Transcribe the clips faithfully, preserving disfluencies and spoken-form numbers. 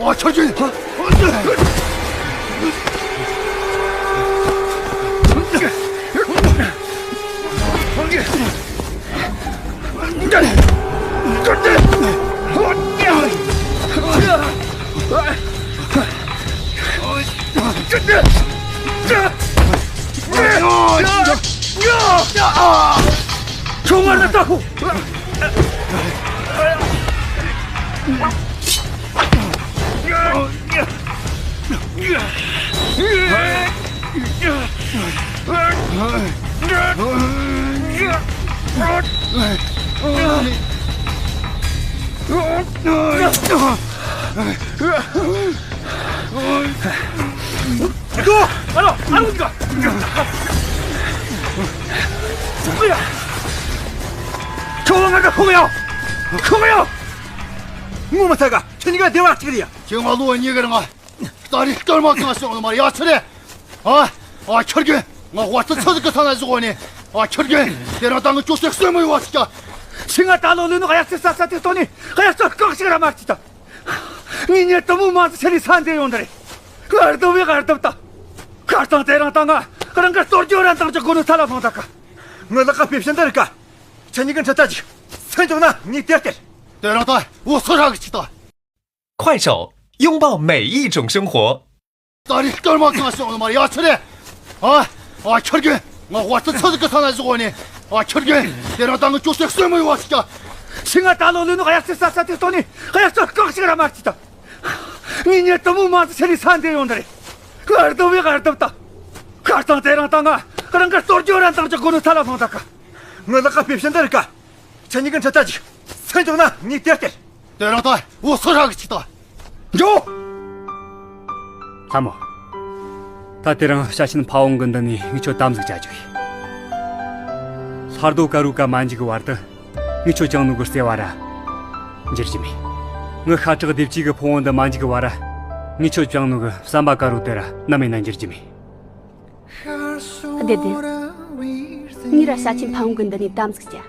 ཨ། ཆར་ཆུ། ཁྱོད་ང་ལ་ལྟ་ཁོ། ཁྱོད་ང་ལ་ཁུག་ཡོང་། ཁུག་ཡོང་། ངོ་མ་ཚ་ག་ཁྱེད་གཉིས་ཀ་བདེ་བ་གཅིག་རེད་ཡ། ཁྱེད་ང་ལོ་གཉིས་ཀར་ང་། ད་རེས་སྐར་མ་གང་བྱུང་ལ་མར་ཡ་ཆི་རེད། ཨ། ཨ། ཁྱེད་རྒན། ང་དབར་ཐ་ཚ་ཟིག་གི་ཐ་ན་བཞག་ནས། ཨ། ཁྱེད་རྒན། དེ་རིང་ད་ངི་ཅོ་སེ་གསོན་མི་ཡོང་བ་ཞིག་ཀྱང་། ཁྱེད་ང་ད་ལོ་ལོན་ནོ་གཡག་རྩེ་ས་ས་དེ་སྟོན་ནས་གཡག་རྩེ་རྐང་ཞིག་ར་མ་རྩིས་ད། ངས་ཉེ་དུ་མོ་མ་ཟི་ཆེ་ལི་ས་འདི་ཡོང་འདི་རེད། ཨར་དུ་བའི་ཨར་དུ་ད། ཁ་སང་དེ་རིང་ད་ང་རང་གི་གཏོར་རྒྱུ་ར་འདང་ཅིག་དགོས་ནོ་ཐ་ལ་ལྷུང་ད་ཀ། ངི་ལག་ག་པེ་ཤི་འདི་རིག་ག། ཁྱེད་གཉིས་ཀྱི་འཕྲི་ཐ་ཅིག་སེམས་ཅུང་ན་ངས་དེར་སྟེར། དེ་རིང་ད་འུ་སུ་ར་གི་ཅིག་ད། 快手，拥抱每一种生活。 ད་རེས་སྐར་མ་གང་བྱུང་ལ་མར་ཡ་ཆི་རེད། ཨ། ཨ། ཁྱེད་རྒན། ང་དབར་ཐ་ཚ་ཟིག་གི་ཐ་ན་བཞག་ནས། ཨ། ཁྱེད་རྒན། དེ་རིང་ད་ངི་ཅོ་སེ་གསོན་མི་ཡོང་བ་ཞིག་ཀྱང་། ཁྱེད་ང་ད་ལོ་ལོན་ནོ་གཡག་རྩེ་ས་ས་དེ་སྟོན་ནས་གཡག་རྩེ་རྐང་ཞིག་ར་མ་རྩིས་ད། ངས་ཉེ་དུ་མོ་མ་ཟི་ཆེ་ལི་ས་འདི་ཡོང་འདི་རེད། ཨར་དུ་བའི་ཨར་དུ་ད། ཁ་སང་དེ་རིང་ད་ང་རང་གི་གཏོར་རྒྱུ་ར་འདང་ཅིག་དགོས་ནོ་ཐ་ལ་ལྷུང་ད་ཀ། ངི་ལག་ག་པེ་ཤི་འདི་རིག་ག། ཁྱེད་གཉིས་ཀྱི་འཕྲི་ཐ་ཅིག་སེམས་ཅུང་ན་ངས་དེར་སྟེར། དེ་རིང་ད་འུ་སུ་ར་གི་ཅིག་ད། འགྲོ། ལྷ་མོ། ད་དེ་རིང་ཤ་ཆེན་ཕ་བོང་གི་འདི་ནས་ངས་ཁྱོད་དམ་ཟིག་བྱ་རྒྱུ་ཡིན། ལྷ་རྡོ་དཀར་བོའི་ཀ་མ་འཇིག་གི་བར་དུ་ངས་ཁྱོད་བཅངས་ནོ་གི་བརྩེ་བ་ར་འགྱུར་རྒྱུ་མེད། ངི་ཤ་ཁྲག་སྡེབ་གཅིག་གི་ཕུང་བོ་འདི་མ་འཇིག་གི་བར་ར་ངས་ཁྱོད་བཅངས་ནོ་གི་བསམ་པ་དཀར་བོ་དེ་ར་ནམ་ཡིན་ན་འགྱུར་རྒྱུ་མེད། བདེ་བདེ། ངས་ར་ཤ་ཆེན་ཕ་བོང་གི་འདི་ནས་དམ་ཟིག་བྱ།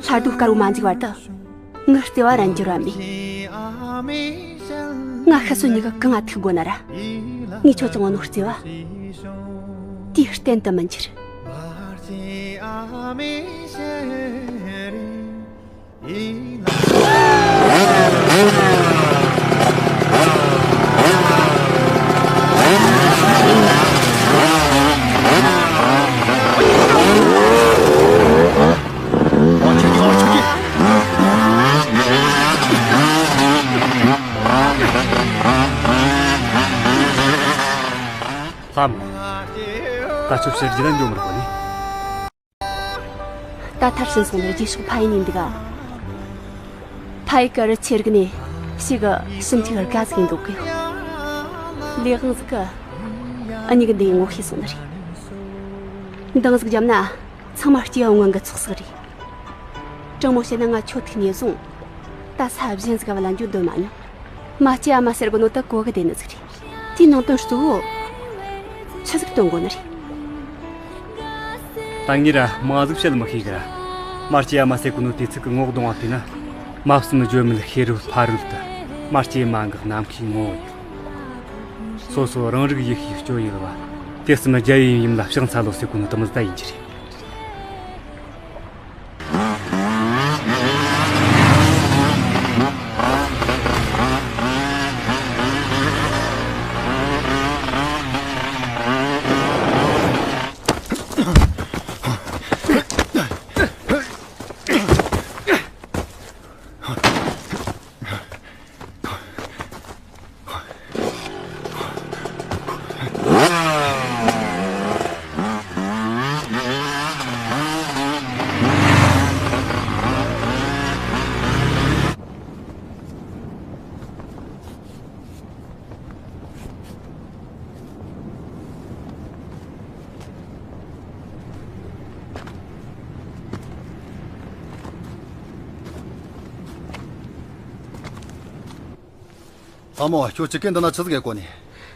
ལྷ་རྡོ་དཀར་བོ་མ་འཇིག་བར་དུ་ངི་བརྩེ་བ་ར་འགྱུར་བ་མེད། ང་ཤི་སོ་ཉི་ག་གང་ང་ཐུག་དགོ་ན་ར་ངས་ཁྱོད་བཅངས་ནོ་བརྩེ་བ་དེ་གཏན་དུ་མི་འགྱུར། ལྷ་མོ། ད་ཁྱོད་ཕྱིར་རྒྱུ་ན་འགྱོ་མི་དགོས་ནི། ད་མཐར་ཕྱིན་སོང་ནས་རྗེས་ཕྱོགས་ཕ་ཡུལ་ནས་འདུག་ག། ཕ་ཡུལ་གི་རི་ཆེ་རིག་ནས་ཞིག་གི་ཞིབ་འཇུག་དགའ་ཟིག་ཡིན་འདུག་གི། ལས་དབང་ཟིག་གི་ཨ་ནི་གི་འདི་ཡི་ངོ་ཤེས་སོང་ནི་རེད། འདང་ཟིག་བརྒྱབ་ན་ཚང་མ་སྐྱེ་བ་སྔོན་གི་ཚོགས་ཟིག་རེད། དྲང་མོ་བཤད་ན་ང་ཁྱོད་ཐུག་ནས་བཟུང་ད་ས་གཞན་ཟིག་ག་བ་ལ་འགྱོ་འདོད་མ་མྱོང་། མ་སྐྱེ་ཨ་མ་ཟེར་གོ་ནོ་ད་གོ་གི་བསྡད་ནི་ཟིག་རེད། དེའི་ནང་དོན་གཙོ་བོ་ཆི་ཟིག་སྟོན་དགོ་ནི་རེད། ད་ངས་ར་མང་ཟིག་བཤད་མི་ཤེས་གི་ར། མ་སྐྱེ་ཨ་མ་ཟེར་གོ་ནོ་དེ་ཚིག་གི་ངོ་གདོང་བ་བལྟས་ན། མ་བསམ་བརྗོད་མེད་ཤེས་རབ་ཕ་རོལ་ཏུ། མ་སྐྱེས་མ་འགགས་ནམ་མཁའི་ངོ་བོ་ཡིན། སོ་སོ་རང་རིག་ཡིད་ཤེས་སྤྱོད་ཡུལ་བ། དེ་གསུམ་རྒྱལ་བའི་ཡུམ་ལ་ཕྱག་འཚལ་ལོ་ཟེར་གོ་ནོ་དེ་མོ་ཟིག་ད་ཡིན་རྒྱུ་རེད། ལྷ་མོ། ཁྱོད་ཅི་གན་འདི་ན་ཆི་ཟིག་ཡེ་གོ་ནི།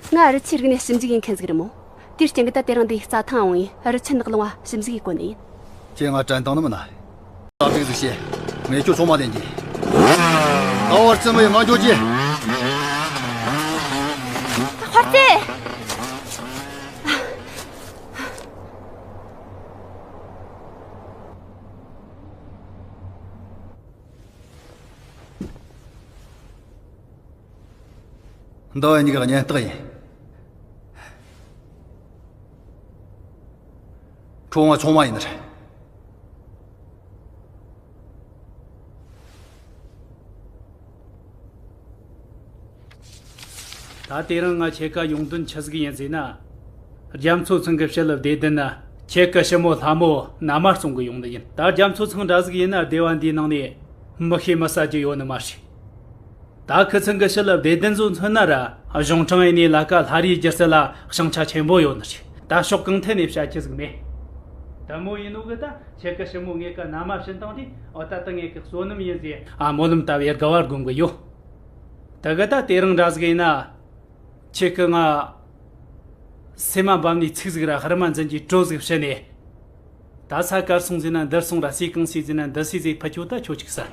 ང་རི་ཆེ་རིག་ནས་ཞིབ་འཇུག་ཡེ་མཁན་ཟིག་རེད་མོ། དེའི་རྐྱེན་གི་ད་དེ་རིང་འདི་རྩྭ་ཐང་འོང་ཡིན། རི་ཆེ་ནགས་ལུང་བ་ཞིབ་འཇུག་ཡེ་གོ་ནི་ཡིན། ཁྱེད་ང་དྲན་བཏང་ནི་མིན་ན། ད་ཟིག་ཟིག་བྱེད། ངས་ཁྱོད་ཚོང་མ་ལེན་གྱིས། ད་བར་ཙམ་ཡང་ང་འགྱོ་རྒྱུ། ཧོར་རྩེ། འདི་བ་གཉིས་ཀ་གཉེན་རྟགས་ཡིན། ཁྲོ་བ་ཆུང་མ་ཡིན་ནི་རེད། ད་དེ་རིང་ང་ཁྱེད་ཀ་ཡོང་དོན་ཆི་ཟིག་ཡིན་ཟེར་ན། རྒྱ་མཚོ་ཚང་གི་ཕྱི་ལ་བདེ་ལྡན་ན་ཁྱེད་ཀི་ཞི་མོ་ལྷ་མོ་ན་མ་སོང་གི་ཡོང་ནི་ཡིན། ད་རྒྱ་མཚོ་ཚང་འདྲ་ཟིག་ཡིན་ན་སྡེ་བ་འདིའི་ནང་ནས་མི་ཤེས་མི་ཟ་རྒྱུ་ཡོད་ནི་མ་རེད། ད་ཁི་ཚང་གི་ཕྱི་ལ་བདེ་ལྡན་ཚོ་མཚོན་ན་ར་གཞུང་དྲང་ཡིན་ནི་ལ་ཀ་ལྷ་རིའི་སྒྱུ་རྩལ་ལ་བྱང་ཆ་ཆེན་པོ་ཡོད་ནི་རེད། ད་ཕྱོགས་གང་ཐད་ནས་བཤད་རྒྱུ་ཟིག་མེད། དེ་མོ་ཡིན་ནོ་གི་ད་ཁྱེད་ཀི་ཞི་མོ་ངེད་ཀ་ན་མ་བྱིན་བཏང་དུས་འོ་ད་ད་ངེད་ཀི་བསོད་ནམས་ཡིན་ཟེར་ཨ་སྨོན་ལམ་བཏབ་ཡེ་དགའ་བ་སྒོམ་གི་ཡོད། ད་གི་ད་དེ་རིང་འདྲ་ཟིག་ཡིན་ན། ཁྱེད་ཀི་ང་སེམས་མ་བབ་ནས་ཚིག་ཟིག་ར་ཧར་མ་འཛིན་གྱི་གྲོས་ཟིག་བྱས་ནས། ད་ས་གར་སོང་ཟེར་ན་འདིར་སོང་ར་སུས་གང་སུས་ཟེར་ན་འདི་སུས་ཟིག་ཕུད་ཆོག་ད་ཆོག་ཅིག་ཟེར།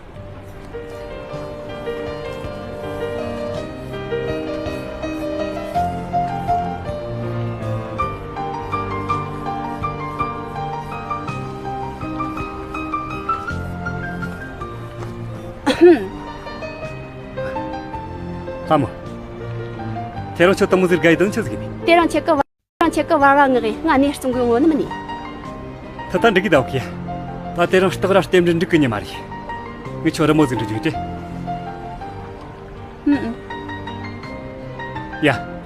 ལྷ་མོ། ཁྱེད་རང་ཁྱོད་དེ་མོ་ཟིག་དགའ་ཡི་དོན་ཆི་ཟིག་ཡིན། དེ་རིང་ཁྱེད་ཀི་བ་རང་ཁྱེད་ཀི་བར་བ་ངག་གི་ང་གནས་སྲུང་གི་ངོ་ནི་མིན་ནི། ད་ལྟ་འགྲིག་གི་འདུག་གི། ད་དེ་རིང་སྟག་ར་རྟེན་འབྲེལ་འགྲིག་གི་ཉི་མ་རེད། ངས་ཁྱོད་རི་མོ་ཟིག་འབྲི་རྒྱུ་དེ། ཨུ་ཨུ། ཡ།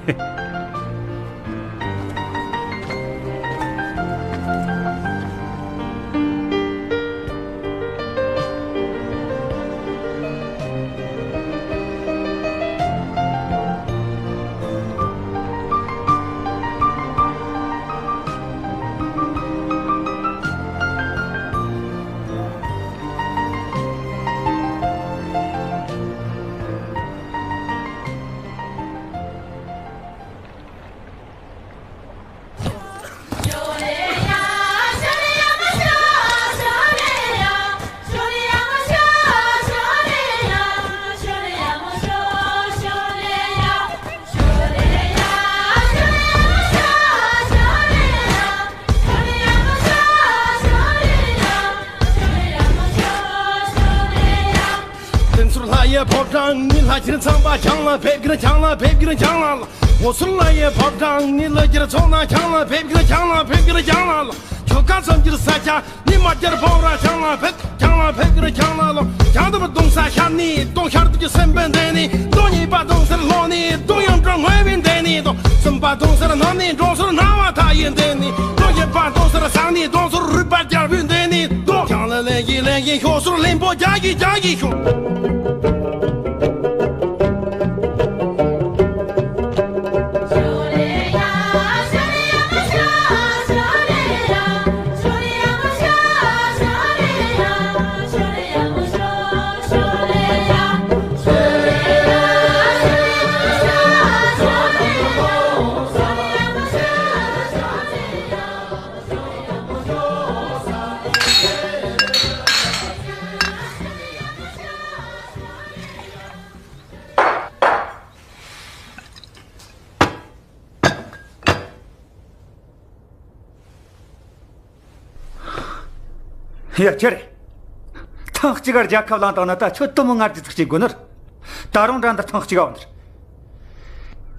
བསྟན་ཚུལ་ལྷ་ཡི་ཕོ་བྲང་ནི་ལྷ་ཁྱེར་ཚངས་པ་བྱང་ལ་ཕེབས་ཀྱིན་བྱང་ལ་ཕེབས་ཀྱིན་བྱང་ལ་ལ། འོ་ཚུལ་ལྷ་ཡི་ཕོ་བྲང་ནི་ལ་ཁྱེར་ཚོགས་ན་བྱང་ལ་ཕེབས་ཀྱིན་བྱང་ལ་ཕེབས་ཀྱིན་བྱང་ལ་ལ། ཁྱོད་ཀ་ཚང་གྱུར་ས་ཆ་ནི་མ་རྒྱལ་བོ་ར་བྱང་ལ་ཕེབས་བྱང་ལ་ཕེབས་ཀྱིན་བྱང་ལ་ལ། བྱང་དུ་མི་གདོང་ས་ཤར་ནི་གདོང་ཤར་དུ་གྱུར་སེམས་པའི་འདས་ནི་གདོང་གཉིས་པ་གདོང་སེར་ལྷོ་ནི་གདོང་ཡང་གྲང་ངོས་པའི་འདས་ནི་གདོང་གསུམ་པ་གདོང་སེར་སྣང་ནི་གདོང་སེར་སྣང་བ་མཐའ་ཡི་འདས་ནི་གདོང་བཞི་པ་གདོང་སེར་སང་ནི་གདོང་སེར་རུས་པ་རྒྱལ་པོའི་འདས་ནི་གདོང་བྱང་ལ་ལེན་གྱི་ལེན་གྱི་ཤོག་ཟུར་ལེན་པོ་རྒྱག་གི་རྒྱག་གི་ཤོག། ཡ་ཁྱེད། ཐེངས་གཅིག་ག་རྒྱལ་ཁ་བླངས་བཏང་ན་ད་ཁྱོད་དུ་མོ་ང་རྒྱུ་ཚིག་སྐྱེ་དགོས་ནི། ད་རུང་འདྲ་འདི་ཐེངས་གཅིག་ག་བ་འདིར།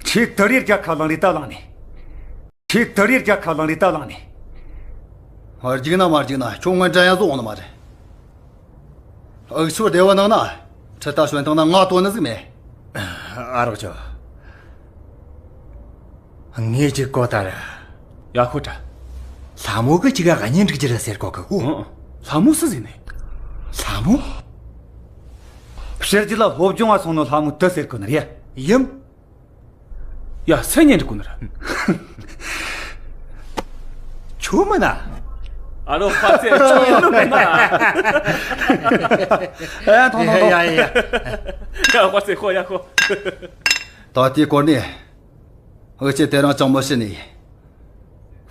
ཁྱེད་དུ་རེ་རྒྱལ་ཁ་བླངས་རེ་ད་བླངས་ནས། ཁྱེད་དུ་རེ་རྒྱལ་ཁ་བླངས་རེ་ད་བླངས་ནས། རྒྱུག་ན་མ་རྒྱུག་ན་ཁྱོད་ངན་འདྲ་ཡང་བཟོ་འོང་ནི་མ་རེད། འུ་ཚོ་སྡེ་བ་ནང་ན་ཁྲི་ད་གཞོན་ཐང་ན་ང་དོན་ནི་ཟིག་མེད། ཨ་རོགས་ཆོ། ངས་ཅིག་གོ་ད་ར། ཡ་ཧོ་ད། ལྷ་མོ་གི་ཅིག་ག་གཉེན་སྒྲིག་རྒྱུ་ར་ཟེར་གོ་གི་གོ། ཨང་། ལྷ་མོ་སུ་ཟེར་ནས། ལྷ་མོ། ཕྱི་རྒྱུད་ལ་སློབ་སྦྱོང་བ་སོང་ནོ་ལྷ་མོ་དུ་ཟེར་གོ་ནི་རེད། ཡིན། ཡ་སེ་ཉན་འགྲིག་གོ་ནི་ར། ཁྱོད་མིན་ན། ཨ་རོ་ཧ་ཙེ་ཁྱོད་ཡིན་ནོ་མིན་ན། ཡ་ཐོང་ཐོང་ཐོང་། ཡ་ཡ་ཡ། ཡ་ཧ་ཙེ་ཁོ་ཡ་ཁོ། ད་དེའི་སྐོར་ནས། འུ་ཆོས་དེ་རིང་ཅང་མི་ཤེས་ནི།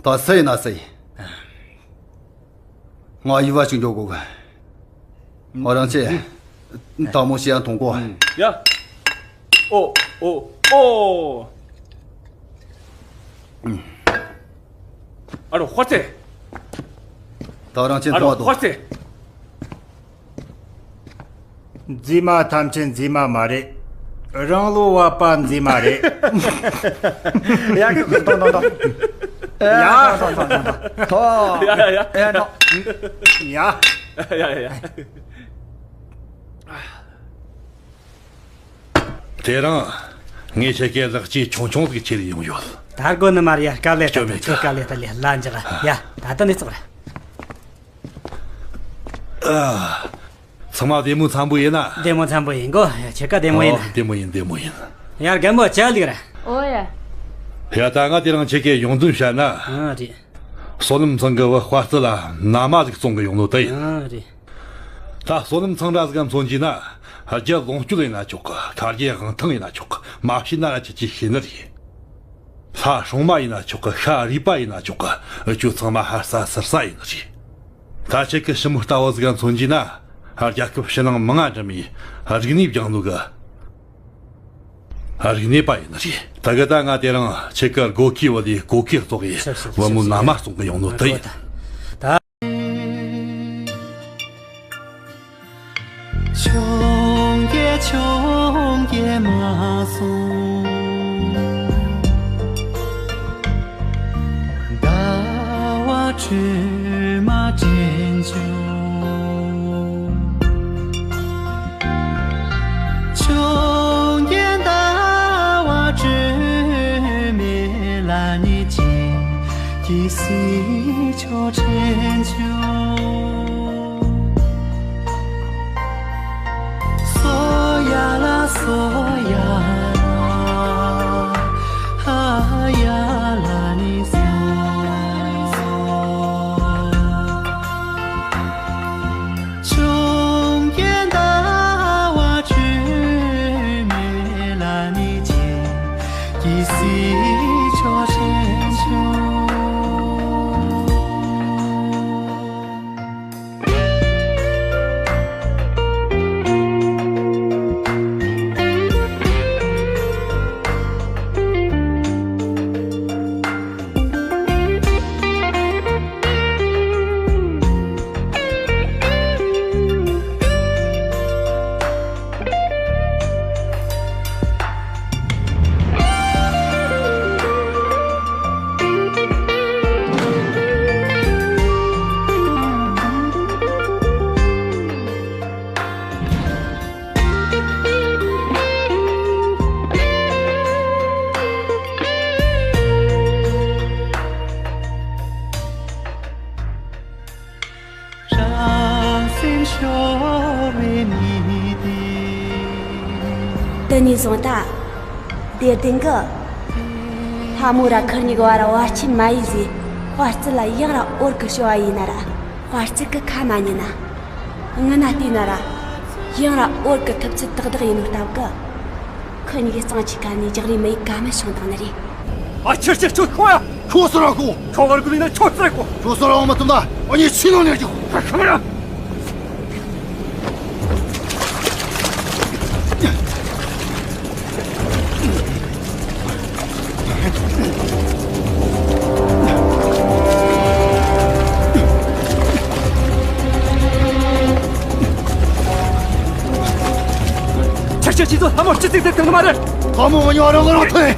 ད་སུ་ཡིན་ན་སུ་ཡིན། ང་ཡི་བ་ཞིག་འཇོག་དགོས་གི། ང་རང་ཚོས་ དང་མོ་ཞེ་ཡང་མཐོང་གོ། ཡ། ཨོ། ཨོ། ཨོ། ཨ་རོ་ཧོ་ཙེ། ད་རང་ཅན་ཨ་རོ་མཐོང་བ་དོ། ཧོ་ཙེ། མཛེས་མ་ཐམས་ཅད་མཛེས་མ་མ་རེད། རང་བློ་བབ་པ་མཛེས་མ་རེད། ཡ་གི་གི་ཏོང་ཏོང་ཏོང་། ཡ། ཏོང་ཏོང་ཏོང་ཏོང་ཏོང་། ཐོ། ཡ་ཡ་ཡ། ཨེ་ནོ། ཡ། ཡ་ཡ་ཡ། དེ་རིང་ངས་ཁྱེད་ཀའི་ལག་སྐྱེས་ཆུང་ཆུང་ཟིག་ཁྱེར་ཡོང་ཡོད། ད་དགོས་ནི་མ་རེད་ཡ། དཀའ་ལས་ད། སྐྱོན་མེད་ཁྱོད་དཀའ་ལས་ད་ལས་ལ་འཇག་ཡ། ད་ལྟ་ནས་ཙོག་ར། ཨ། ཚང་མ་བདེ་མོ་འཚམ་པོ་ཡིན་ན། བདེ་མོ་འཚམ་པོ་ཡིན་གོ། ཁྱེད་ཀ་བདེ་མོ་ཡིན་ན། ཨོ། བདེ་མོ་ཡིན། བདེ་མོ་ཡིན། ཡ་རྒན་པོ་ཅི་ལིག་ར། ཨོ་ཡ། ཡ་ད་ང་དེ་རིང་ཁྱེད་ཀའི་ཡོང་དོན་བཤད་ན། ཨ་རེད། བསོད་ནམས་ཚང་གི་བུ་དཔའ་རྩལ་ལ་མནའ་མ་ཟིག་བཙོང་གི་ཡོང་ནོ་དེ་ཡིན། ཨ་རེད། ད་བསོད་ནམས་ཚང་འདྲ་ཟིག་ག་མཚོན་གྱི་ན། རྒྱུ་ལོངས་སྤྱོད་ཡིན་ན་ཆོག་གི། ཁ་རྒྱའི་དབང་ཐང་ཡིན་ན་ཆོག་གི། མ་ཤེས་ན་ར་ཁྱེད་ཀྱིས་ཤེས་ནི་རེད། ལྷ་སྲུང་མ་ཡིན་ན་ཆོག་གི། ཤ་རུས་པ་ཡིན་ན་ཆོག་གི། འུ་ཆོ་ཚང་མ་ཧར་ས་ཚུར་ས་ཡིན་ནི་རེད། ད་ཁྱེད་ཀྱི་ཞི་མོ་ལྟ་བུ་ཟིག་ག་མཚོན་གྱི་ན། རྒྱལ་ཁབ་ཕྱི་ནང་མང་ང་འདྲ་མིན་རིག་གནས་སྦྱངས་ནོ་གི། རིག་གནས་པ་ཡིན་ནི་རེད། ད་གི་ད་ང་དེ་རིང་ཁྱེད་ཀྱི་སྒོ་ཁའི་བུ་ལས་གོ་ཁའི་ཙོག་གི། ཤབ་ཤབ་བུ་མོ་ཤབ་ཤབ། མནའ་མ་བཙོང་གི་ཡོང་ནོ་དེ་ཡིན། ད། འཕྱོངས་རྒྱས་འཕྱོངས་རྒྱས་མ་སོང་། ཟླ་བ་སྒྲོན་མ་དྲན་བྱུང་། འཕྱོངས་རྒྱས་ཟླ་བ་སྒྲོན་མེ་ལ་ཉེ་ཅན་གྱི་སྲིད་མཆོག་དྲན་བྱུང་། སོ་ཡ་ལ་སོ་ཡ་ལ། ཧ་ཡ་ལ་ནི་སོ། འཕྱོངས་རྒྱས་ཟླ་བ་སྒྲོན་མེ་ལ་ཉེ་ཅན་གྱི་སྲིད་མཆོག་དྲན་བྱུང་། རང་སེམས་ཤོར་བའི་མི་དེ། དེ་ནས་བཟུང་ད། དེར་ལྡན་གི་ལྷ་མོ་ར་ཁུར་གཉིས་ཀྱི་བར་བར་ཆད་མ་ཡིན་ཟེར། དཔའ་རྩལ་ལ་ཡང་ར་འོར་གི་ཤོ་བ་ཡིན་ན་ར། དཔའ་རྩལ་གི་ཁ་མ་ཉན་ན། ངི་ན་བལྟས་ན་ར། ཡང་ར་འོར་གི་ཐུབ་ཚུལ་ཏག་ཏག་ཡིན་ནོ་སྟབས་གི། ཁུ་གཉིས་ཀྱི་གཙང་ཆུའི་ཁ་ནས་རྒྱག་རེས་མི་ཡི་ག་མེད་བྱུང་བཏང་ནི་རེད། ཨ་ཁྱི་ཁྱི་ཁྱོད་ཁོ་ཡ། ཁྱོད་སུ་ར་ཁོ། ཁྱོད་བར་ཀུ་ལི་ན་ཁྱོད་སུ་ར་ཁོ། ཁྱོད་སུ་ར་འོ་མ་ཐུམ་ད། ཨ་ནི་ཕྱི་ནང་ནས་རྒྱུག་ཁ་ཁ་མ་ར། ཆ་ཆ་ཆི་ཚོ་ལྷ་མོ་སྤྱི་ཚིག་དེ་དང་མ་རེད། ལྷ་མོ་མ་ཉོ་རང་ལ་རོགས་ཐོན།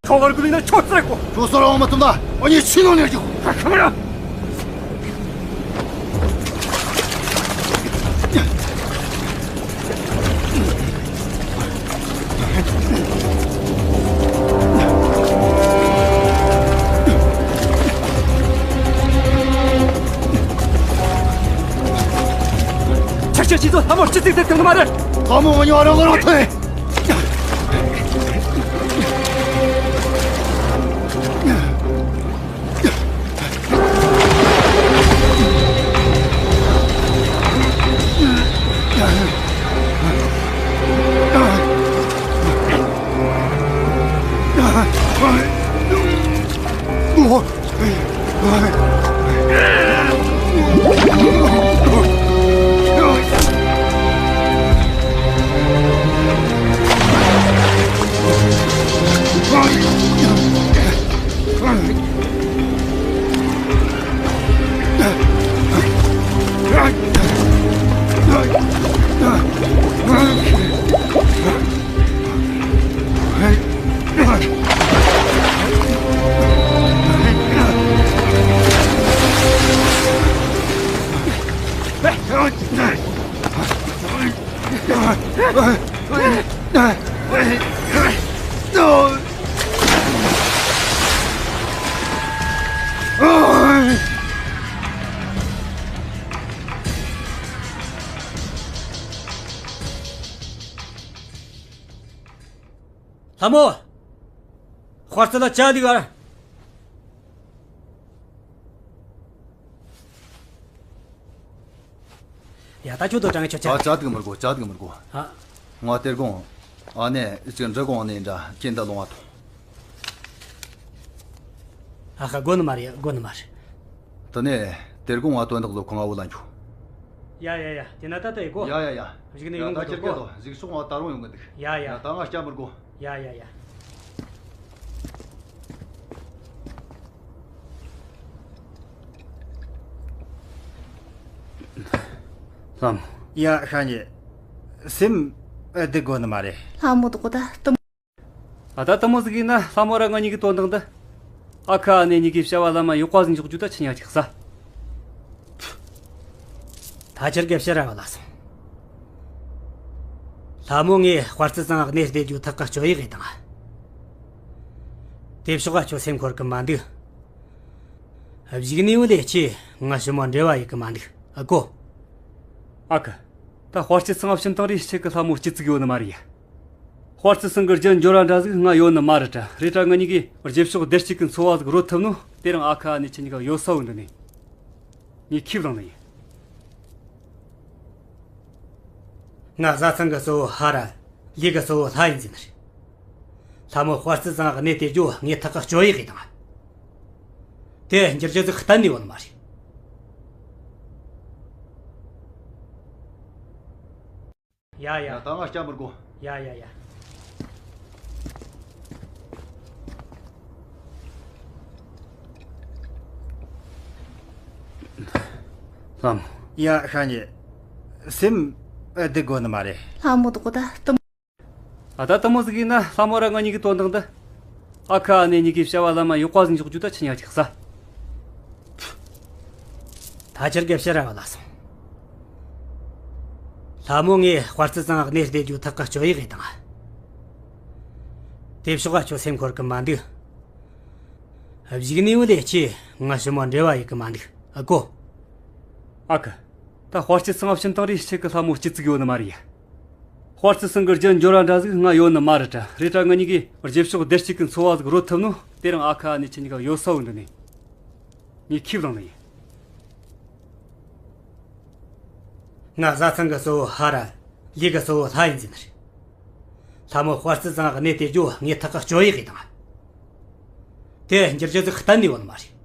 ཁྱོད་བར་ཀུ་ལི་ན་ཁྱོད་རྩ་གོ། ཁྱོད་སོ་ར་འོ་མ་ཐུམ་ད། ཨ་ནི་ཕྱི་ནང་ནས་རྒྱུག་ཁ་ཁ་མ་ར། ཆ་ཆ་ཆི་ཚོ་ལྷ་མོ་སྤྱི་ཚིག་དེ་དང་མ་རེད། ལྷ་མོ་མ་ཉོ་རང་ལ་རོགས་ཐོན། ལྷ་མོ། དཔའ་རྩལ་ལ་ཅག་འདུག་ཨ། ཡ་ད་ཁྱོད་དོ་དྲང་ཁྱོད་ཅག་ཨ། ཅག་འདུག་མི་དགོས། ཅག་འདུག་མི་དགོས། ཨ། ང་དེར་དགོངས། ཨ་ནེ་ཅིག་འདྲི་དགོངས་ནས་འདྲ་ཁྱེད་འདི་ལོང་བ་ཐོངས། ཨ་ཁ་དགོས་ནི་མ་རེད། དགོས་ནི་མ་རེད། དེ་ནས་དེར་དགོངས་ང་དོན་དག་ལོ་ཁོ་ང་བོ་ལ་འགྱོ། ཡ་ཡ་ཡ། དེ་ན་ད་ལྟ་ཡི་གོ། ཡ་ཡ་ཡ། གཞུག་ནས་ཡ་ཡོང་ད་གི་ཁྱེད་འདུག་གོ། སྐད་དོ་གཞུག་ཕྱོགས་ང་ད་རུང་ཡོང་གི་འདུག་ཡ་ཡ། ཡ་ད་ང་སྐྱབས་མི་དགོས། ཡ་ཡ་ཡ། ལྷམ། ཡ་ཤ་ཉེ། སེམས་བདེ་དགོས་ནི་མ་རེད། ལྷ་མོ་དགོ་ད་གཏུམ། ཨ་ད་དེ་མོ་ཟིག་ཡིན་ན་ལྷ་མོ་ར་ང་གཉིས་ཀྱི་དོན་དག་འདི། ཨ་ཁ་ཨ་ནེ་གཉིས་ཀྱི་བྱ་བ་ལ་མ་ཡོག་པ་ཟིག་འཇོག་རྒྱུ་ད་ཆི་ཉག་ཅིག་ས། ད་ཁྱེར་གེ་བཤད་ར་བ་ལ་སོང་། ལྷ་མོ་ངས་དཔའ་རྩལ་ཚང་གནས་བསྡད་རྒྱུ་ཐག་ག་གཅོད་ཡི་གི་དང་། དེ་ཕྱོགས་ཨ་ཁྱོད་སེམས་འཁོར་གི་མ་འདུག་གཞུག་ནས་བུ་ལས་ཆེ་ང་ཞི་མོ་འབྲེལ་བ་ཡི་གི་མ་འདུག་ཨ་ཀོ། ཨ་ཁ། ད་དཔའ་རྩལ་ཚང་བྱིན་བཏང་རེ་ཆེ་གི་ལྷ་མོ་སྐྱིད་ཙིག་ཡོད་ནི་མ་རེད་ཡ། དཔའ་རྩལ་ཚང་གི་རྒྱན་འབྱོར་ར་འདྲ་ཟིག་ང་ཡོད་ནི་མ་རེད་དྲ་རེད་དྲ་ང་གཉིས་ཀྱིས་རྗེས་ཕྱོགས་བདེ་སྐྱིད་ཀྱི་འཚོ་བ་ཟིག་རོལ་ཐུབ་ནོ་དེ་རིང་ཨ་ཁ་ཨ་ནེ་ཁྱེད་གཉིས་ཀ་ཡོད་ས་བོ་འདི་ནས། ངས་ཁས་བླངས་ནི་ཡིན། ང་བཟའ་ཚང་གི་གཙོ་བོ་ཧ་ར། ལས་ཀྱི་གཙོ་བོ་ལྷ་ཡིན་ཟིན་རེད། ལྷ་མོ་དཔའ་རྩལ་ཚང་གནས་དེ་རྒྱུ་ངས་ཐག་གཅོད་ཡི་གི་དང་། དེ་འགྱུར་རྒྱུ་ཟིག་གཏན་ནས་ཡོད་མ་རེད། ཡ་ཡ། ད་ང་སྐྱབས་མི་དགོས། ཡ་ཡ་ཡ། ལྷམ། ཡ་ཤ་ཉེ། སེམས་བདེ་དགོས་ནི་མ་རེད། ལྷ་མོ་དགོ་ད་གཏུམ། ཨ་ད་དེ་མོ་ཟིག་ཡིན་ན་ལྷ་མོ་ར་ང་གཉིས་ཀྱི་དོན་དག་འདི། ཨ་ཁ་ཨ་ནེ་གཉིས་ཀྱི་བྱ་བ་ལ་མ་ཡོག་པ་ཟིག་འཇོག་རྒྱུ་ད་ཆི་ཉག་ཅིག་ས། ད་ཁྱེར་གེ་བཤད་ར་བ་ལ་སོང་། ལྷ་མོ་ངས་དཔའ་རྩལ་ཚང་གནས་བསྡད་རྒྱུ་ཐག་ག་གཅོད་ཡི་གི་དང་། དེ་ཕྱོགས་ཨ་ཁྱོད་སེམས་འཁོར་གི་མ་འདུག་གཞུག་ནས་བུ་ལས་ཆེ་ང་ཞི་མོ་འབྲེལ་བ་ཡི་གི་མ་འདུག་ཨ་ཀོ། ཨ་ཁ། ད་དཔའ་རྩལ་ཚང་བྱིན་བཏང་རེ་ཆེ་གི་ལྷ་མོ་སྐྱིད་ཙིག་ཡོད་ནི་མ་རེད་ཡ། དཔའ་རྩལ་ཚང་གི་རྒྱན་འབྱོར་ར་འདྲ་ཟིག་ང་ཡོད་ནི་མ་རེད་དྲ་རེད་དྲ་ང་གཉིས་ཀྱིས་རྗེས་ཕྱོགས་བདེ་སྐྱིད་ཀྱི་འཚོ་བ་ཟིག་རོལ་ཐུབ་ནོ་དེ་རིང་ཨ་ཁ་ཨ་ནེ་ཁྱེད་གཉིས་ཀ་ཡོད་ས་བོ་འདི་ནས། ངས་ཁས་བླངས་ནི་ཡིན། ང་བཟའ་ཚང་གི་གཙོ་བོ་ཧ་ར། ལས་ཀྱི་གཙོ་བོ་ལྷ་ཡིན་ཟིན་རེད། ལྷ་མོ་དཔའ་རྩལ་ཚང་གནས་དེ་རྒྱུ་ངས་ཐག་གཅོད་ཡི་གི་དང་། དེ་འགྱུར་རྒྱུ་ཟིག་གཏན་ནས་ཡོད་མ་རེད།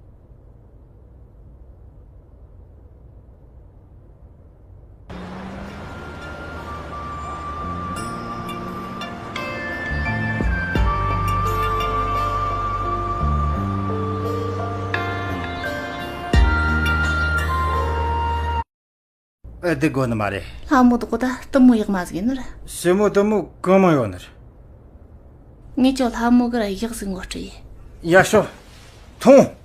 ཨེ་དེ་དགོས་ནི་མ་རེད། ལྷ་མོ་དགོ་ད་གཏུམ་མོ་ཡག་མ་ཟིག་ཡིན་ནི་རེད། ཞི་མོ་གཏུམ་མོ་གང་མང་ཡོད་ནི་རེད། ངས་ཅོ་ལྷ་མོ་གི་ར་ཡག་ཟིག་ངོ་སྤྲོད་ཡིན། ཡ་ཤོ། ཐོང་།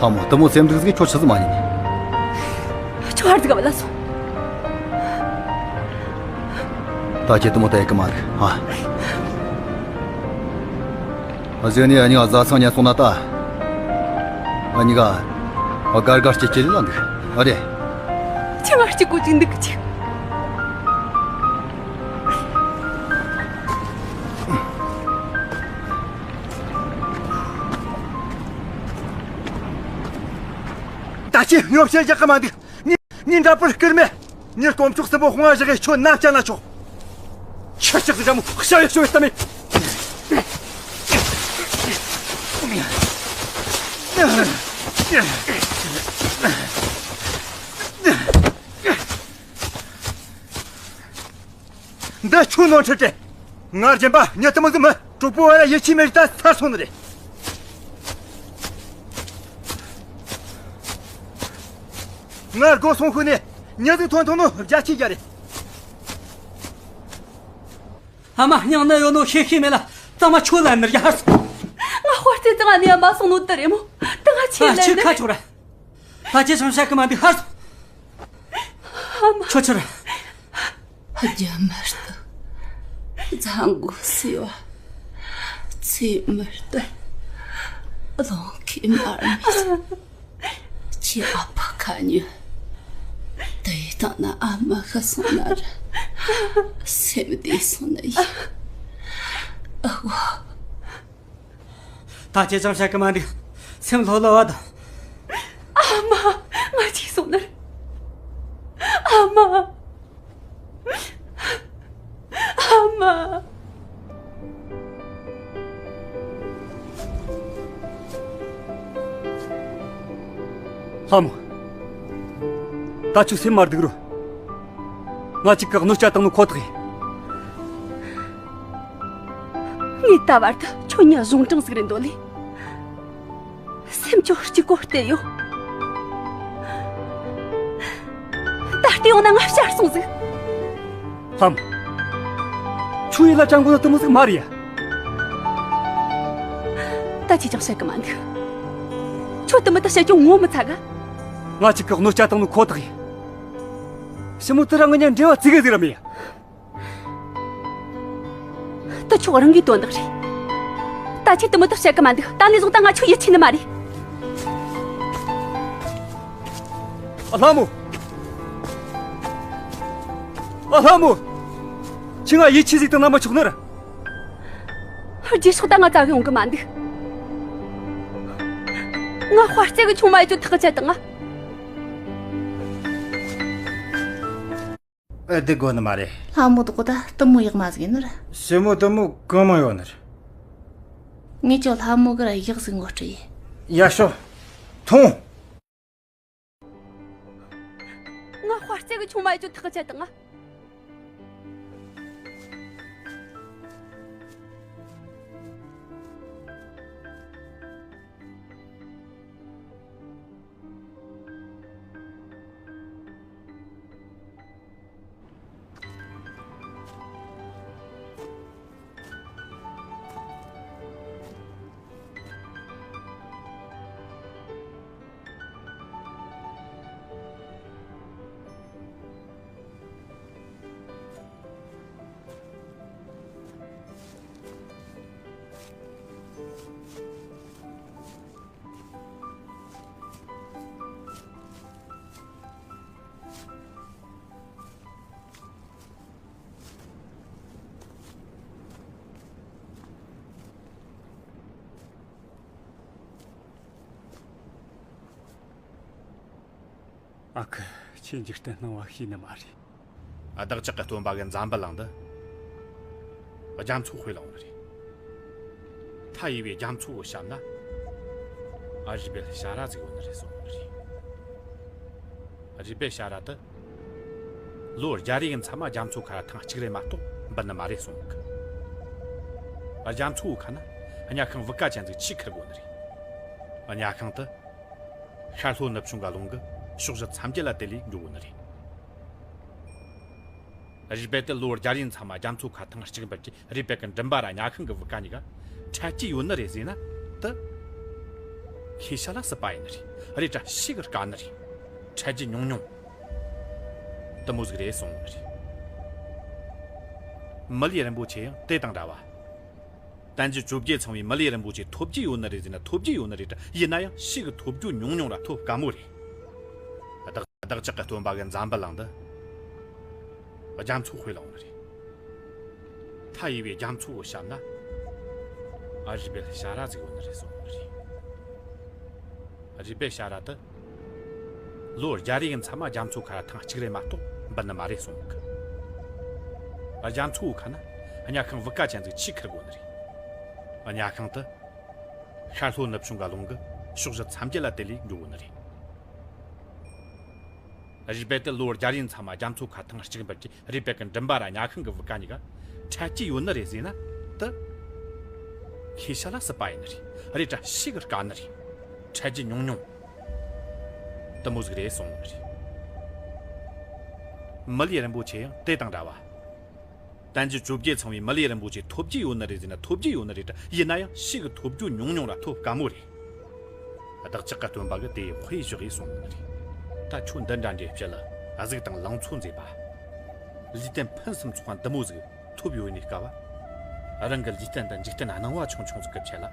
ལྷ་མོ་གཏུམ་མོ་སེམས་སྡུག་ཟིག་ཁྱོད་ཆི་ཟིག་མ་ཉན། ཁྱོད་ཧར་ཟིག་ག་བ་ལ་སོང་། ད་ཁྱེད་དུ་མོ་ད་ཡེ་གི་མ་འདུག་ཨ། གཞུག་ནས་ཨ་ཉི་ག་བཟའ་ཚང་ཉན་སོང་ན་ད། ཨ་ཉི་ག་དགའ་དགའ་སྐྱིད་སྐྱིད་ལ་འདུག་ཨ་རེད། ཁྱེད་ང་གཅིག་པོ་ཅིག་འདུག་གི་ཅིག་ད་ཁྱེད་ཉོབ་བཤད་རྒྱག་གི་མ་འདུག་ཉིན་ཉིན་འདྲ་པོར་སྐུར་མེད། ཉིན་དཀོན་མཆོག་གསུམ་པོ་དཔུང་བ་བཞག་གི་ཁྱོད་ནམ་བསྐྱལ་ན་ཆོག་ཁྱེད་ཅག་གི་རྒྱ་མོ་ཤ་ཡག་ཤོད་ཡོད་ད་མེད། འདི་ཁྱོད་ནོར་འཁྲུལ་ཏེ། ང་རྒྱན་པ་ཉི་ལྟ་མོ་ཟིག་མི་གྲོགས་པོ་བ་ལ་ཡིད་ཆེས་མེད་ད་ཚར་སོང་ནི་རེད། ང་སྒོ་སོང་ཤུལ་ནས་ཉི་ཟིག་ཐོན་ཐོན་ནོ་རྒྱ་ཆེ་རྒྱ་རེད། ཨ་མ་སྙིང་ན་ཡོད་ནོ་ཤེས་ཤེས་མེད་ལ་གཙང་མ་ཁྱོད་ལ་ནི་རྒྱ་ཧར་སོང་། ང་དཔའ་རྩལ་ཙང་ནི་ཡ་མ་སོང་ནོ་དེ་རེད་མོ། དེ་ང་ཆེ་ཨ་ལ་ཁྱོད་ནི་ཁ་ཆོག་ར། ད་ཅི་སོང་ཤ་གི་མ་འདུག་ཧར་སོང་། ཨ་མ། ཁྱོད་ཆི་རེད། རྒྱུ་མི་ལྟོས། མཛའ་མགོ་སྲེད་པ། ཚེ་མི་ལྟོས། རླུང་ཁའི་མར་མེ། ཁྱེད་ཨ་ཕ་ཁ་ཉོན། དེ་ཡི་སྟེང་ན་ཨ་མ་ཤི་སོང་ན་ར། སེམས་བདེ་སོང་ནི་ཡིན། ཨ་བོ། ད་ཅི་ཙམ་བཤད་གི་མ་འདུག་སེམས་ལྷོད་ལྷོད་བ་དང་། ཨ་མ། ང་ཅི་སོང་ནི་རེད། ཨ་མ། ཨ་མ། ལྷ་མོ། ད་ཁྱོད་སེམས་མ་སྡུག་རོགས། ང་གཅིག་གི་གནོད་སྐྱེལ་བཏང་ནོ་ཁོ་ཐག་ཡིན། ངས་ད་བར་དུ་ཁྱོད་ཉིད་གཞུང་དྲང་ཟིག་རེད་འདོད་ལེ། སེམས་ཁྱོད་གཅིག་པོ་བལྟས་ཡོད། ད་ལྟ་ཡོང་ན་ང་ཞར་སོང་ཟིག་ལྷམ། ཁྱོད་ཡིད་ལ་ཅང་གོ་ན་དུ་མོ་ཟིག་མ་རེད་ཡ། ད་ཅི་ཅང་བཤད་གི་མ་འདུག་ཁྱོད་དུ་མོ་ད་བཤད་ཀྱང་ངོ་མི་ཚ་ག་ང་གཅིག་གི་གནོད་སྐྱེལ་བཏང་ནོ་ཁོ་ཐག་ཡིན། ཞི་མོ་དེ་ར་ང་གཉིས་འབྲེལ་བ་བཙུགས་གི་ཟིག་ར་མེད་ཡ། དེ་ཁྱོད་རང་གི་དོན་དག་རེད། ད་ཁྱེད་དུ་མོ་དེ་བཤད་གི་མ་འདུག་ད་ནས་བཟུང་ད་ང་ཁྱོད་ཡིད་ཆེས་ནི་མ་རེད། ཨ་ལྷ་མོ། ཨ་ལྷ་མོ། ཁྱེད་ང་ཡིད་ཆེས་ཟིག་དང་ན་མ་ཆོག་ནི་ར། རྗེས་ཕྱོགས་ད་ང་ཙག་ཡོང་གི་མ་འདུག་ང་དཔའ་རྩལ་གི་ཆུང་མ་ཡི་ཆོད་ཐག་བཅད་དང་ང་། ཨེ། དེ་དགོས་ནི་མ་རེད། ལྷ་མོ་དག་ད་གཏུམ་མོ་ཡག་མ་ཟིག་ཡིན་ནི་ར། ཞི་མོ་གཏུམ་མོ་གང་མང་ཡོད་ནི་ར། ངས་ཁྱོད་ལྷ་མོ་གི་ར་ཡག་ཟིག་ངོ་སྤྲོད་ཡིན། ཡ་ཤོ། ཐོང་། ང་དཔའ་རྩལ་གི་ཆུང་མ་ཡི་ཆོད་ཐག་བཅད་དང་ང་། ཨ་ཁུ། ཁྱེད་འཇིག་རྟེན་སྣང་བ་ཤེས་ནི་མ་རེད། བདག་ཅག་གི་སྟོན་པ་གི་འཛམ་བུ་གླིང་འདི་རྒྱ་མཚོ་དཔེ་ལ་འོང་ནི་རེད། མཐའ་ཡས་པའི་རྒྱ་མཚོ་བོ་བཤམས་ན། ཨ། རུས་སྦལ་ཞ་ར་ཟིག་ཡོད་ནི་རེད་གསུངས་ནི་རེད། རུས་སྦལ་ཞ་ར་དེ་ལོ་བརྒྱ་རེ་གི་མཚམས་མ་རྒྱ་མཚོ་ཁ་ར་ཐེངས་གཅིག་རེ་མ་གཏོགས་འབུད་ནི་མ་རེད་གསུངས་གི། རྒྱ་མཚོ་བོ་ཁ་ན་གཉའ་ཤིང་བུ་ག་ཅན་ཟིག་ཆེས་ཁེར་དགོས་ནི་རེད། གཉའ་ཤིང་དེ་ཤར་ལྷོ་ནུབ་བྱུང་གི་ཀླུང་གི་ཕྱོགས་བཞི་མཚམས་བརྒྱད་ལ་དེད་ལས་འགྲོ་གོ་ནི་རེད། རུས་སྦལ་དེ་ལོ་བརྒྱ་རེའི་མཚམས་མ་རྒྱ་མཚོ་ཁ་ཐེངས་གཅིག་འབུད་རྒྱུ། རུས་སྦལ་གི་མགྲིན་པ་ར་གཉའ་ཤིང་གི་བུ་ག་གཉིས་ཀ་འཕྲད་རྒྱུ་ཡོད་ནི་རེད་ཟེར་ན་དེ་ཤེས་བྱ་ལ་སྲིད་པ་ཡིན་ནི་རེད། རེད་དྲ་ཞེ་གི་དཀའ་ནི་རེད། འཕྲད་རྒྱུ་ཉུང་ཉུང་དེ་མོ་ཟིག་རེད་གསུངས་ནི་རེད། མི་ལུས་རིན་པོ་ཆེ་ཡང་དེ་དང་འདྲ་བ། བསྟན་འཛིན་བཅོ་བརྒྱད་ཚང་བའི་མི་ལུས་རིན་པོ་ཆེ་ཐོབ་ཀྱི་ཡོད་ནི་རེད་ཟེར་ན་ཐོབ་ཀྱི་ཡོད་ནི་རེད་དྲ། ཡིན་ན་ཡང་ཤི་གི་ཐོབ་རྒྱུ་ཉུང་ཉུང་ར་ཐོབ་དཀའ་མོ་རེད། བདག་བདག་ཅག་གི་སྟོན་པ་གི་འཛམ་བུ་གླིང་འདི་རྒྱ་མཚོ་དཔེ་ལ་ཡོང་ནི་རེད། མཐའ་ཡས་པའི་རྒྱ་མཚོ་བོ་བཤམས་ན། ཨ། རུས་སྦལ་ཞ་ར་ཟིག་ཡོད་ནི་རེད་གསུངས་ནི་རེད། རུས་སྦལ་ཞ་ར་དེ། ལོ་བརྒྱ་རེའི་མཚམས་མ་རྒྱ་མཚོ་ཁ་ར་ཐེངས་གཅིག་རེ་མ་གཏོགས་འབུད་ནི་མ་རེད་གསུངས་གི། རྒྱ་མཚོ་བོ་ཁ་ན་གཉའ་ཤིང་བུ་ག་ཅན་ཟིག་ཆུས་ཁུར་གོ་ནི་རེད། གཉའ་ཤིང་དེ། ཤར་ལྷོ་ནུབ་བྱུང་གི་རླུང་གིས་ཕྱོགས་བཞི་མཚམས་བརྒྱད་ལ་དེད་ལས་འགྲོ་གོ་ནི་རེད། རུས་སྦལ་དེ་ལོ་བརྒྱ་རེའི་མཚམས་མ་རྒྱ་མཚོ་ཁ་ཐེངས་གཅིག་འབུད་ཀྱི་རུས་སྦལ་གི་མགྲིན་པ་ར་གཉའ་ཤིང་གི་བུ་ག་གཉིས་ཀ་འཕྲད་ཀྱི་ཡོད་ནི་རེད་ཟེར་ན་དེ། ཤེས་བྱ་ལ་སྲིད་པ་ཡིན་ནི་རེད། རེད་དྲ་ཤི་གི་དཀའ་ནི་རེད། འཕྲད་རྒྱུ་ཉུང་ཉུང་། དེ་མོ་ཟིག་རེད་གསུངས་ནི་རེད། མི་ལུས་རིན་པོ་ཆེ་ཡང་དེ་དང་འདྲ་བ། བསྟན་འཛིན་བཅོ་བརྒྱད་ཚང་བའི་མི་ལུས་རིན་པོ་ཆེ་ཐོབ་ཀྱི་ཡོད་ནི་རེད་ཟེར་ན་ཐོབ་ཀྱི་ཡོད་ནི་རེད་དྲ། ཡིན་ན་ཡང་ཤི་གི་ཐོབ་རྒྱུ་ཉུང་ཉུང་ར་ཐོབ་དཀའ་མོ་རེད། བདག་ཅག་གི་སྟོན་པ་གིས་དེ་དཔེ་བཞག་གིས་གསུངས་ནི་རེད། ད་ཁྱོད་འདི་འདྲ་འདྲའི་སྤྱི་ལ་གཟུགས་དང་ལང་ཚོ་མཛེས་པ། ལུས་རྟེན་ཕུན་སུམ་ཚོགས་པ་འདི་མོ་ཟིག་ཐོབ་ཡོད་ནི་སྐབས། རང་གི་ལུས་རྟེན་དང་འཇིག་རྟེན་སྣང་བ་ཆུང་ཆུང་ཟིག་གི་ཆེད་ལ།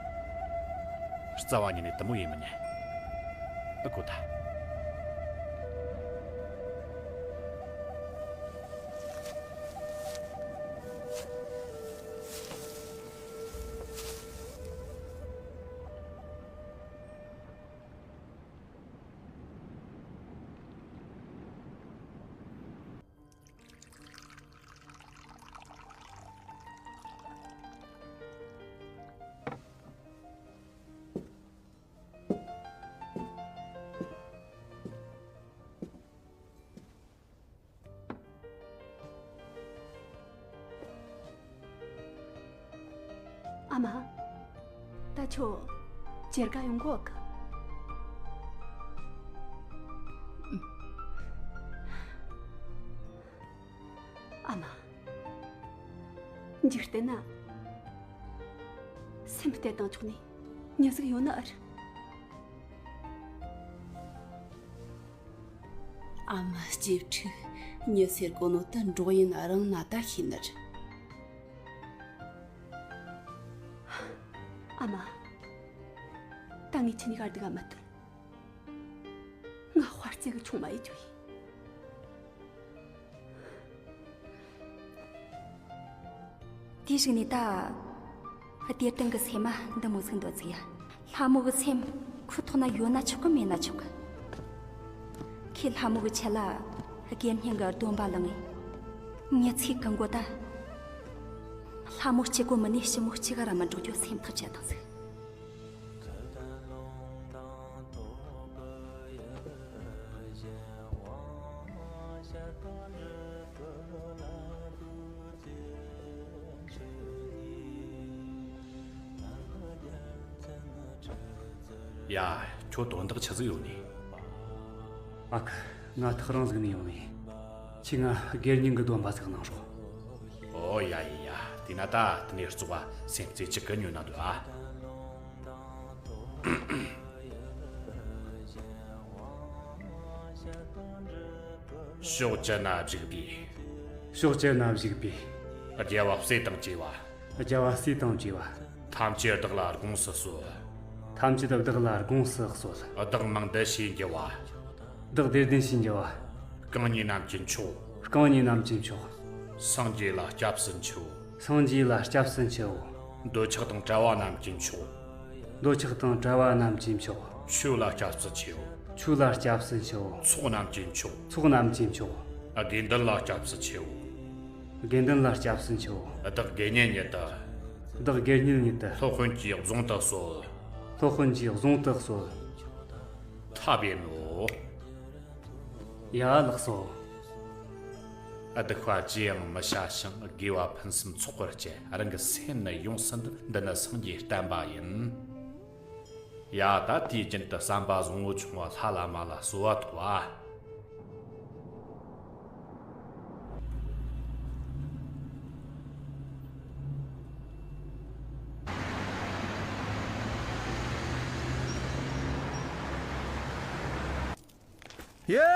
རྩ་བ་ཉིད་ནས་དེ་མོ་ཡིན་མི་ཉན། ཨ་ཁུ་ད། ཨ་མ། ད་ཁྱོད་ཇེ་དགའ་ཡོང་གོ་གི། ཨ་མ། འཇིག་རྟེན་ན་སེམས་གཏད་བཏང་ཆོག་ནི་མྱི་ཟིག་ཡོད་ནི་ཨ་རེད། ཨ་མ་གཅེས་ཕྲུག་མྱི་ཟེར་གོ་ནོ་ད་འབྲོག་ཡིན་རང་ན་ད་ཤེས་ནི་རེད། ཨ་མ། ད་ངས་ཁྱེད་གཉིས་ཀ་སྡུག་ག་མི་གཏོང་། ང་དཔའ་རྩལ་གི་ཆུང་མ་ཡིན་རྒྱུ་ཡིན། དེའི་གཞུག་ནས་ད། གཏེར་སྟོན་གི་སེམས་མ་འདི་མོ་ཟིག་འདོད་ཟིག་ཡ། ལྷ་མོ་གི་སེམས་ཁོ་ཐོག་ན་ཡོད་ན་ཆོག་གི་མེད་ན་ཆོག་གི། ཁོས་ལྷ་མོ་གི་ཆེད་ལ་དགེ་བསྙེན་གི་སྡོམ་པ་བླངས་ངེ། མྱི་ཚེ་གང་བོ་ད། ལྷ་མོ་གཅིག་གོ་མིན་ནས་ཞི་མོ་གཅིག་ག་ར་མི་འགྲོ་རྒྱུ་སེམས་ཐག་བཅད་བཏང་ཟིག། ཡ། ཁྱོད་དོན་དག་ཆི་ཟིག་ཡོད་ནི། ཨ་ཁུ། ང་ཐག་རིང་ཟིག་ནས་ཡོང་ནི། ཁྱེད་ང་དགེ་བསྙེན་གི་སྡོམ་པ་ཟིག་གནང་རོགས། ཨོ་ཡ་ཡ་ཡ། དེས་ན་ད་དེ་ནས་བཙོག་པ་སེམས་རྩེ་གཅིག་གི་ཉོན་ན་འདོད་ཨ། ཕྱོགས་བཅུ་ན་བཞུགས་པའི། ཕྱོགས་བཅུ་ན་བཞུགས་པའི། རྒྱལ་བ་སྲས་དང་བཅས་པ། རྒྱལ་བ་སྲས་དང་བཅས་པ། ཐམས་ཅད་བདག་ལ་དགོངས་སུ་གསོལ། ཐམས་ཅད་བདག་ལ་དགོངས་སུ་གསོལ། བདག་མིང་འདི་ཞེས་བགྱི་བ། བདག་དེར་བདེན་ཞེས་འགྱུར་བ། རྐང་གཉིས་རྣམས་ཀྱི་མཆོག་རྐང་གཉིས་རྣམས་ཀྱི་མཆོག་སངས་རྒྱས་ལ་སྐྱབས་སུ་མཆིའོ། སངས་རྒྱས་ལ་སྐྱབས་སུ་མཆིའོ། འདོད་ཆགས་དང་བྲལ་བ་རྣམས་ཀྱི་མཆོག་འདོད་ཆགས་དང་བྲལ་བ་རྣམས་ཀྱི་མཆོག་ཆོས་ལ་སྐྱབས་སུ་མཆིའོ། ཆོས་ལ་སྐྱབས་སུ་མཆིའོ། ཚོགས་རྣམས་ཀྱི་མཆོག་ཚོགས་རྣམས་ཀྱི་མཆོག་དགེ་འདུན་ལ་སྐྱབས་སུ་མཆིའོ། དགེ་འདུན་ལ་སྐྱབས་སུ་མཆིའོ། བདག་དགེ་བསྙེན་ཉིད་དུ། བདག་དགེ་བསྙེན་ཉིད་དུ། སློབ་དཔོན་གྱི་གཟུངས་དུ་གསོལ། སློབ་དཔོན་གྱི་གཟུངས་དུ་གསོལ། ཐབས་ཡིན་ནོ། ཡ། ལགས་སོ། སྡིག་པ་ཅི་ཡང་མི་བྱ་ཞིང་། དགེ་བ་ཕུན་སུམ་ཚོགས་པར་སྤྱད། རང་གི་སེམས་ནི་ཡོངས་སུ་འདུལ། འདི་ནི་སངས་རྒྱས་བསྟན་པ་ཡིན། ཡ། ད་དུས་རྒྱུན་དུ་བསམ་པ་བཟང་བོ་ཆུང་བ་ལྷ་བླ་མ་ལ་གསོལ་བ་ཐོབ་པ། ཡེ།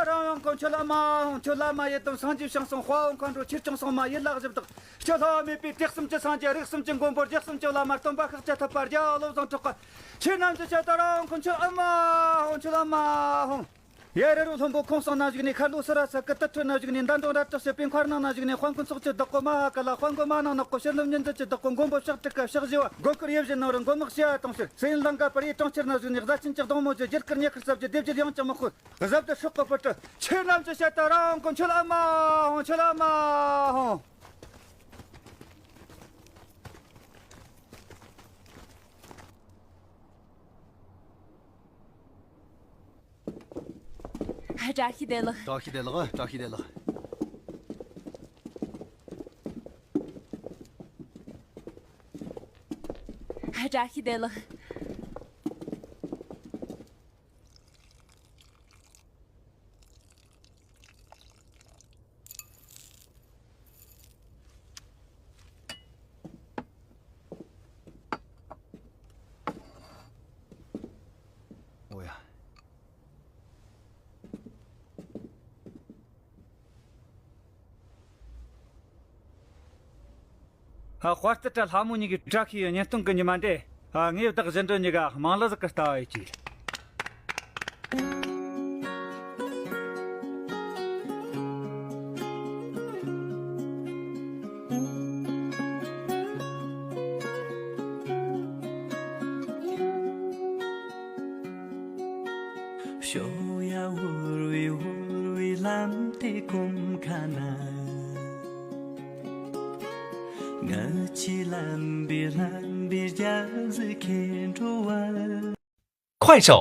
རང་དབང་དཀོན་མཆོག་བླ་མ་འོང་། ཁྱོད་བླ་མ་ཡི་དམ་སངས་རྒྱས་ཞིང་གསུམ་དཔའ་བོ་མཁའ་འགྲོ་ཆོས་སྐྱོང་སྲུང་མ་ཡིད་ལ་བཞག་དག། སྤྱོད་ལྷ་མེད་པའི་དྲེགས་གསུམ་གྱི་སངས་རྒྱས། རིགས་གསུམ་གྱི་མགོན་པོ། རྒྱལ་གསུམ་གྱི་བླ་མ། སྟོན་པ་ཤཱཀྱ་ཐུབ་པ། རྒྱལ་བ་བློ་བཟང་གྲགས་པ། ཁྱེད་རྣམས་ཀྱི་ཞལ་དུ་རང་དབང་། མཆོད་ཨ་མ་ཧོ། མཆོད་ཨ་མ་ཧོ། ཡ། རི་རོ་ལྷུན་པོ་ཁོང་གསེང་ན་བཞུགས་ནས། ཤར་ལྷོ་སུ་ར་ས་ཀི་ཏི་ཁྲི་ན་བཞུགས་ནས། མདའ་མདུང་རལ་གྲི་བྱས་པའི་མཁར་ནང་ན་བཞུགས་ནས། དཔལ་མགོན་ཚོགས་ཀྱི་བདག་པོ་མ་ཧཱ་ཀཱ་ལ། དཔལ་མགོན་མ་ནང་ནག་པོ། ཕྱི་ལུམ་ཉི་ཟེར་གྱི་བདག་པོ་མགོན་པོ་ཕྱག་དྲུག་གི་ཕྱག་བཞི་བ། སྒོ་ཁར་ཡེ་བཞིན་ནོར་བུ་མགོན་དམག་ཞི་བ་དང་ཕྱུར། སེ་ཡིན་ལང་ཀ་པུ་རིའི་གྲོང་ཁྱེར་ན་བཞུགས་ནས། བཟའ་ཆེན་གྱི་སྡོང་མོ་རྒྱུ། རྒྱུ་སྐར་ཉི་ཤར་ཟབ་རྒྱུ། སྡེ་བརྒྱད་དབྱངས་ཀྱི་དམག་དཔོན། གཟབ་ཏུ་སྲོག་གི་བུ་ཕྲུག་ཁྱེད་རྣམས་ཀྱི་ཞལ་དུ་རང་དབང་། མཆོད་ཨ་མ་ཧོ། མཆོད་ཨ་མ་ཧོ། བཀྲ་ཤིས་བདེ་ལེགས། བཀྲ་ཤིས་བདེ་ལེགས། བཀྲ་ཤིས་བདེ་ལེགས། བཀྲ་ཤིས་བདེ་ལེགས། འོ་ཡ། ཨ། དཔའ་རྟུལ་དྲ་ལྷ་མོ་གཉིས་ཀྱི་བཀྲ་ཤིས་གཉེན་སྟོན་གྱི་ཉི་མ་འདི། ཨ། ངས་བདག་བཞིན་དུ་གཉིས་ཀ་དམངས་ལ་ཟིག་གི་ལྟ་བ་ཡོད་ཀྱི། ཤོ་ཡ་འུར་བའི་འུར་བའི་ལམ་དེ་གོམ་ཁ་ན། ང་ཆེ་ལམ་བི་ལམ་བི་རྒྱ་ཟི་ཁེ་འགྲོ་བ། 快手